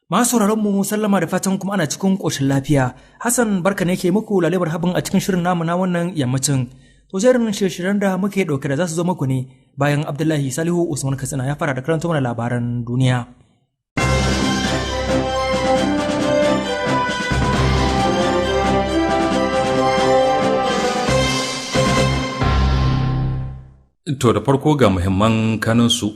Masu mu sallama da fatan kuma ana cikin ƙoshin lafiya. Hassan barka ne ke muku lalebar habin a cikin shirin namu na wannan yammacin. To jerin shirye-shiryen da muke ɗauke da za su zo muku ne bayan Abdullahi Salihu Usman Katsina ya fara da karanta mana labaran duniya. To da farko ga muhimman kanunsu.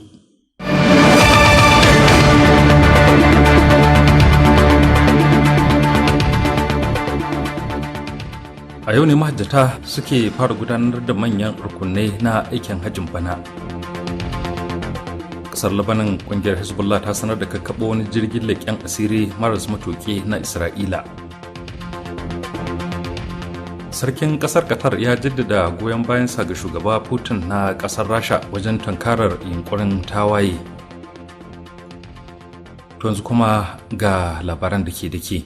A yau ne mahajjata suke fara gudanar da manyan rukunai na aikin hajjin bana. Kasar Labanan, kungiyar Hezbollah ta sanar da kakkaɓo wani jirgin leƙen asiri maras matuƙi na Isra'ila. Sarkin kasar Qatar ya jaddada goyon bayansa ga shugaba Putin na kasar Rasha wajen tunkarar yunkurin tawaye. To yanzu kuma ga labaran da ke dake.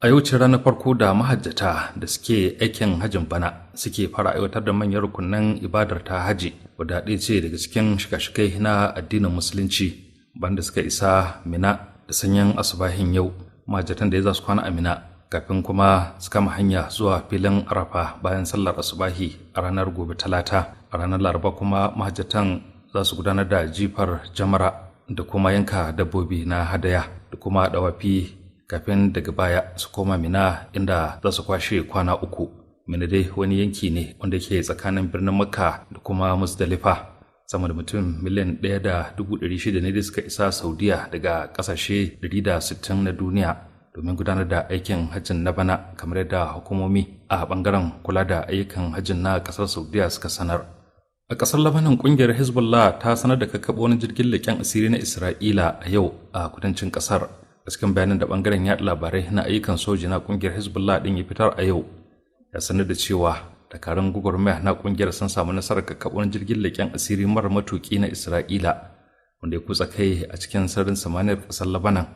A yau ce ranar farko da mahajjata da suke aikin hajjin bana suke fara aiwatar da manyan rukunan ibadar ta haji, wadda ɗaya ce daga cikin shika-shikai na addinin Musulunci, banda suka isa Mina da sanyin asubahin yau. Mahajjatan da ya za su kwana a Mina kafin kuma su kama hanya zuwa filin Arafa bayan sallar asubahi a ranar gobe Talata. A ranar Laraba kuma mahajjatan za su gudanar da jifar jamara da kuma yanka dabbobi na hadaya da kuma dawafi, kafin daga baya su koma Mina inda za su kwashe kwana 3. Mina dai wani yanki ne wanda ke tsakanin birnin Makka da kuma Musdalifa. Sama da mutum miliyan 1.600 ne da suka isa Saudiya daga ƙasashe 160 na duniya domin gudanar da aikin hajjin na bana, kamar yadda hukumomi a bangaren kula da ayyukan hajjin na ƙasar Saudiya suka sanar. A ƙasar Labanan, ƙungiyar Hezbollah ta sanar da kakkaɓo wani jirgin leƙen asiri na Isra'ila a yau a kudancin ƙasar. Cikin bayanin da bangaren yaɗa labarai na ayyukan soji na kungiyar Hezbollah din ya fitar a yau, ya sanar da cewa dakarun gwagwarmaya na kungiyar sun samu nasarar kakkaɓon jirgin leƙen asiri mara matuƙi na Isra'ila wanda ya kutsa kai a cikin sararin samaniyar ƙasar Labanan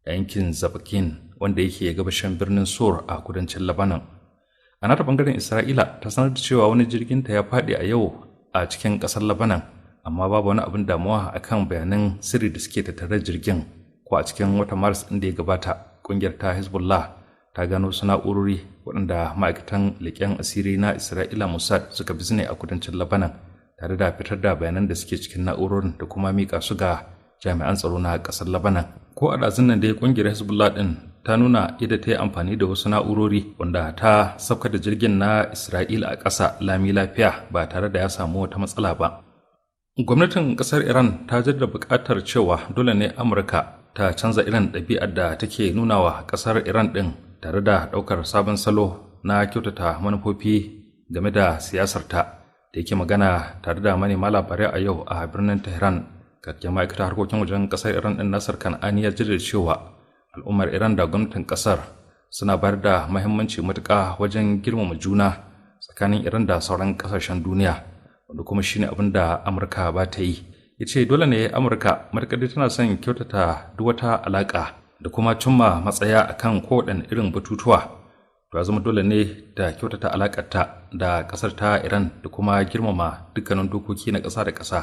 a yankin Zabakin wanda yake gabashin birnin Sur a kudancin Labanan. A nata bangaren, Isra'ila ta sanar da cewa wani jirgin ta ya faɗi a yau a cikin ƙasar Labanan, amma babu wani abin damuwa akan bayanan sirri da suke tattare jirgin. Ko a cikin watan Maris ɗin da ya gabata, ƙungiyar ta Hezbollah ta gano su na'urori waɗanda ma'aikatan leƙen asiri na Isra'ila Mossad suka bizne a kudancin Labanan, tare da fitar da bayanan da suke cikin na'urorin da kuma miƙa su ga jami'an tsaro na ƙasar Labanan. Ko a ɗazun nan dai ƙungiyar Hezbollah ɗin ta nuna yadda ta yi amfani da wasu na'urori wanda ta sauka da jirgin na Isra'ila a ƙasa lami lafiya ba tare da ya samu wata matsala ba. Gwamnatin ƙasar Iran ta jaddada buƙatar cewa dole ne Amurka ta canza irin ɗabi'ar da take nuna wa ƙasar Iran ɗin, tare da ɗaukar sabon salo na kyautata manufofi game da siyasarta. Da yake magana tare da manema labarai a yau a birnin Tehran, kakakin ma'aikatar harkokin wajen ƙasar Iran ɗin Nasar Kan'ani ya jaddada cewa al'ummar Iran da gwamnatin ƙasar suna bayar da muhimmanci matuƙa wajen girmama juna tsakanin Iran da sauran ƙasashen duniya, wanda kuma shine abin da Amurka ba ta yi. Ya ce dole ne Amurka, matuƙar tana son kyautata duk wata alaƙa da kuma cimma matsaya akan kowaɗanne irin batutuwa, to ya zama dole ne da kyautata alaƙarta da ƙasar ta Iran da kuma girmama dukkanin dokoki na ƙasa da ƙasa.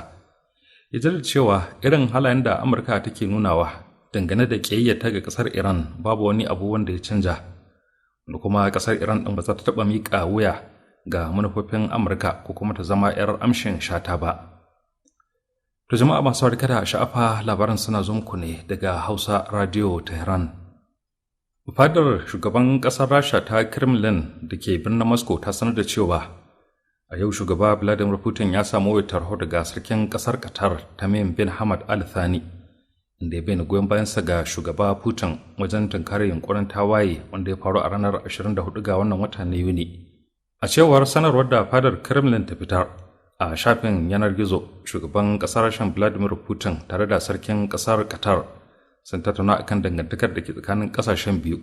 Ya jaddada cewa irin halayen da Amurka take nunawa dangane da ƙiyayyarta ga ƙasar Iran babu wani abu wanda ya canja, da kuma ƙasar Iran ɗin ba za ta taɓa miƙa wuya ga manufofin Amurka ko kuma ta zama 'yar amshin shata ba. To jama'a masu kada a sha'afa, labaran suna zo muku ne daga Hausa Radio Tehran. Fadar shugaban ƙasar Rasha ta Kremlin da ke birnin Moscow ta sanar da cewa a yau shugaba Vladimir Putin ya samu wayar tarho daga sarkin ƙasar Qatar Tamim bin Hamad Al Thani, inda ya bayyana goyon bayansa ga shugaba Putin wajen tunkarar yunkurin tawaye wanda ya faru a ranar 24 ga wannan wata na Yuni. A cewar sanarwar da fadar Kremlin ta fitar a shafin yanar gizo, shugaban ƙasar Rasha Vladimir Putin tare da sarkin ƙasar Qatar sun tattauna akan dangantakar da ke tsakanin ƙasashen biyu,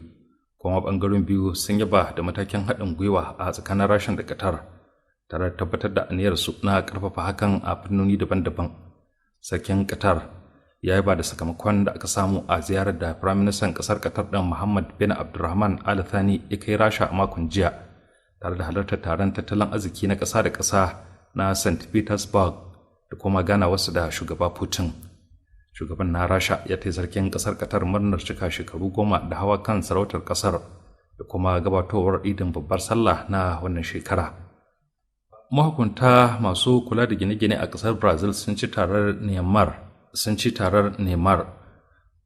kuma ɓangaren biyu sun yaba da matakin haɗin gwiwa a tsakanin Rasha da Qatar, tare da tabbatar da aniyarsu na ƙarfafa hakan a fannoni daban-daban. Sarkin Qatar ya yaba da sakamakon da aka samu a ziyarar da Firaministan ƙasar Qatar ɗin Muhammad bin Abdulrahman Al Thani ya kai Rasha a makon jiya, tare da halartar taron tattalin arziki na ƙasa da ƙasa na St. Petersburg da kuma gana wasu da shugaba Putin. Shugaban na Rasha ya taya sarkin ƙasar Qatar murnar cika shekaru 10 da hawa kan sarautar ƙasar da kuma gabatowar idin babbar sallah na wannan shekara. Mahukunta masu kula da gine-gine a ƙasar Brazil sun ci tarar Neymar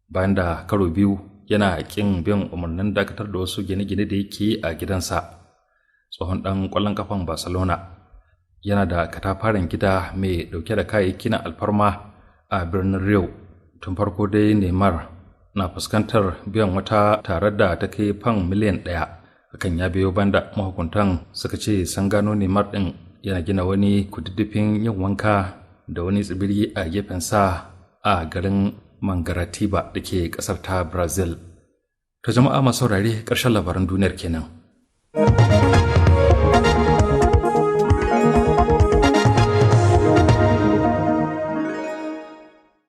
bayan da karo biyu yana ƙin bin umarnin dakatar da wasu gine-gine da yake a gidansa. Tsohon ɗan ƙwallon kafan Barcelona yana da katafaren gida mai ɗauke da kayayyaki na alfarma a birnin Rio. Tun farko dai Neymar na fuskantar biyan wata tarar da ta kai fan miliyan 1. Hakan ya biyo banda mahukuntan suka ce sun gano Neymar ɗin yana gina wani kududdufin yin wanka da wani tsibiri a gefen sa a garin Mangaratiba da ke ƙasar ta Brazil. Ta jama'a masu saurare, ƙarshen labaran duniyar kenan.